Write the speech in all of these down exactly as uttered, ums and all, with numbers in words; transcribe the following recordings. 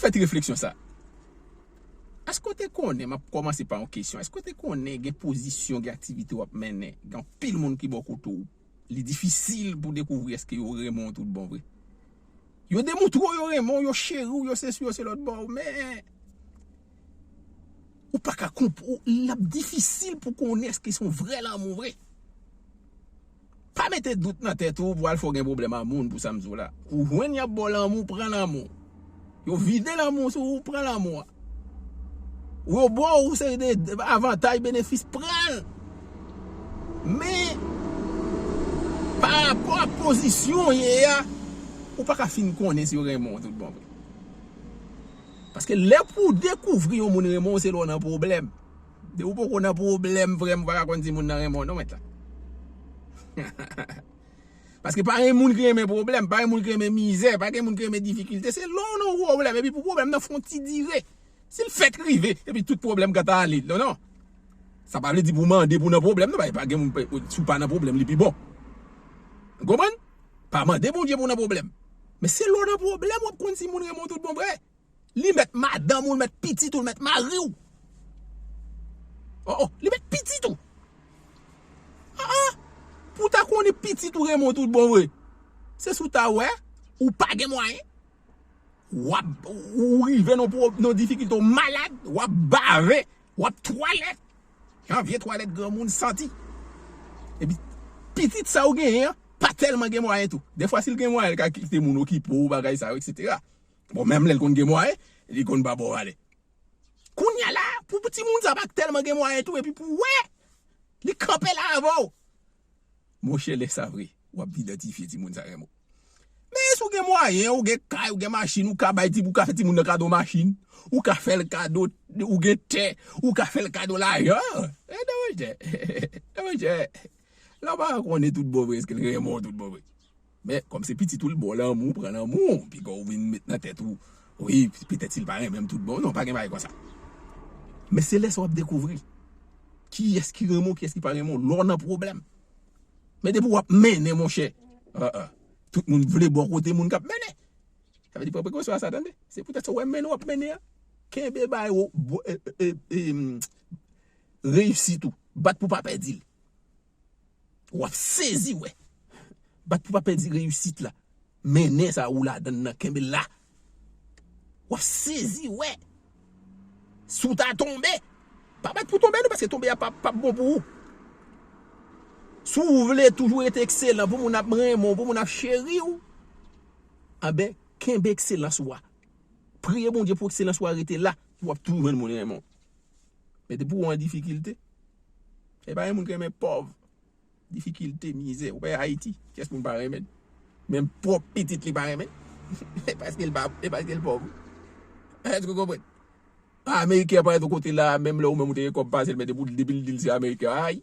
Fè ti refleksyon sa. Èske w te konnen, m ap kòmanse pa yon kesyon, èske w te konnen gen pozisyon, gen aktivite w ap mennen, gen anpil moun ki bò kote w, li difisil pou dekouvri èske yo renmen w tout bon vre? Yo demontre w yo renmen w, yo cheri w, yo sesi, yo selòt bò w, men ou pa ka konp-, ou, l ap difisil pou konnen èske se yon vrè lanmou vre. Pa mete dout nan tèt ou pou al fè w gen pwoblèm a moun pou sa m di w la. Ou jwenn y ap ba w lanmou, pran lanmou. Yo vide lanmou sou ou, pran lanmou a. Ou yo ba w seri de avantaj, benefis, pran l. Men, pa rapò ak pozisyon w ye a, ou pa ka fin konnen si yo renmen w tout bon vre. Paske lè pou w dekouvri yon moun renmen w, se lè w nan pwoblèm. Depi w poko nan pwoblèm, frè m, ou pa ka konn si moun nan renmen w non, mèt la. Paske pa gen moun ki renmen pwoblèm, pa gen moun ki renmen mizè, pa gen moun ki renmen difikilte. Se lè w nan pwoblèm, epi pou pwoblèm nan fè yon ti dire. Si l fèk rive, epi tout pwoblèm gentan ale. Non, non. Sa pa vle di pou w mande pou w nan pwoblèm, non, pa, pa gen moun, si w pa nan pwoblèm, li pi bon. Ou konprann? Pa mande Bondye pou w nan pwoblèm. Men se lè w nan pwoblèm, w ap konn si moun renmen w tout bon vre. Li mèt madanm ou, li mèt pitit ou, li mèt mari w. Oh, oh, li mèt pitit ou. Ah, ah. Pou w ta konnen pitit ou renmen w tout bon vre. Se si w ta wè, ou pa gen mwayen. W ap, ou rive nan pwo-, nan difikilte, w malad, w ap bave, w ap twalèt. Jan vye twalèt granmoun santi. Epi, pitit sa ou genyen an, pa tèlman gen mwayen tou. Dèfwa, si l gen mwayen, l ka kite moun okipe w, bagay sa yo, etsetera. Bon, menm lè l konn gen mwayen, li konn pa ba w valè. Kounye a la, pou timoun sa pa tèlman gen mwayen tou, epi pou w wè, li kanpe la avè w. Monchè, lè sa vre, w ap idantifye timoun sa renmen w. Men si w gen mwayen, ou gen kay, ou gen machin, ou ka bay ti, ou ka fè timoun nan kado machin, ou ka fè l kado, ou gen tè, ou ka fè l kado lajan. E non, monchè. Non, monchè. Lè w pa konnen tout bon vre, èske l renmen w tout bon vre. Men, kòm se pitit ou, l ba w lanmou, pran lanmou, piga w vin met nan tèt ou, wi, petèt si l pa renmen m tout bon. Non, pa gen bagay konsa. Men se lè sa w ap dekouvri kiyès ki renmen w, kiyès ki pa renmen w, lè w nan pwoblèm. Men depi w ap mennen, monchè, ah, ah, tout moun vle bò kote moun k ap mennen. Sa vle di, pran prekosyon a sa, tande. Se poutèt sa w wè mennen w ap mennen an. Kenbe bagay ou, bo-, e, e, e, e, m, reyisit ou. Bat pou w pa pèdi l. W ap sezi wè. Bat pou w pa pèdi reyisit la. Mennen sa ou ladan l nan, kenbe l la. W ap sezi wè. Si w ta tonbe, pa bat pou tonbe non, paske tonbe a p ap, p ap bon pou ou. Si w vle toujou rete ekselan, pou moun ap renmen w, pou moun ap cheri w, anben, kenbe ekselans ou a. Priye Bondye pou ekselans ou a rete la, w ap toujou jwenn moun renmen w. Men depi w an difikilte, e pa gen moun ki renmen pòv. Difikilte, mizè. Ou wè Ayiti, kiyès moun pa renmen? Menm pwòp pitit li pa renmen. E paske l pa, e paske l pòv. Èske w konprann? Ameriken an parèt yon kote la, menm lè ou menm ou te gen kòb pase l, men depi w, depi l di l se Ameriken, ay!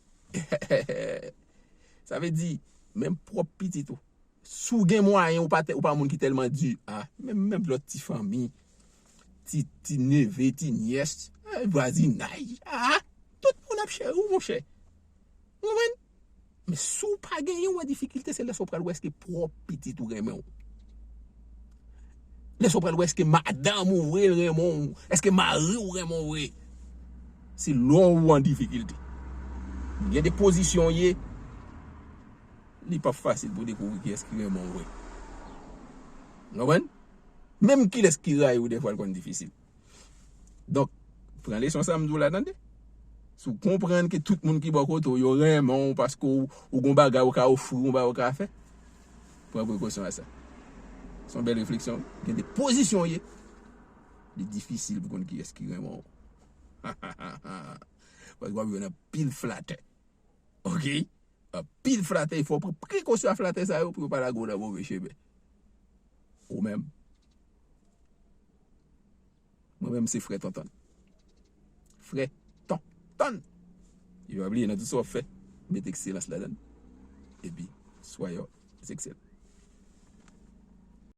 Sa vle di, menm pwòp pitit ou. Si w gen mwayen, ou pa tè-, ou pa moun ki tèlman di, a, menm, menm lòt ti fanmi, ti, ti neve, ti nyès, e, vwazinay, a, tout moun ap cheri w, monchè. Ou konprann? Men si w pa genyen, w an difikilte, se lè sa w pral wè èske pwòp pitit ou renmen w. Lè sa w pral wè èske madanm ou vre renmen w, èske mari w renmen w vre. Se lè w an difikilte. Gen de pozisyon w ye, li p ap fasil pou w dekouvri kiyès ki renmen w vre. Ou konprann? Menm kilès ki rayi w, dèfwa l konn difisil. Donk, pran leson sa m di w la, tande. Si w konprann ke tout moun ki bò kote w yo renmen w paske w, ou gon bagay ou ka ofri, ou gon bagay ou ka fè, pran prekosyon a sa. Se yon bèl refleksyon. Gen de pozisyon w ye, li difisil pou konn kiyès ki renmen w. Paske w ap jwenn anpil flatè. Oke? Anpil flatè, fò w pran prekosyon a flatè sa yo pou yo pa lage w nan move chemen. Ou menm. Mwen menm se frè Tonton. Frè Tonton. Epi pa bliye nan tout sa w ap fè, mete ekselans ladan l. Epi, soyons excellents.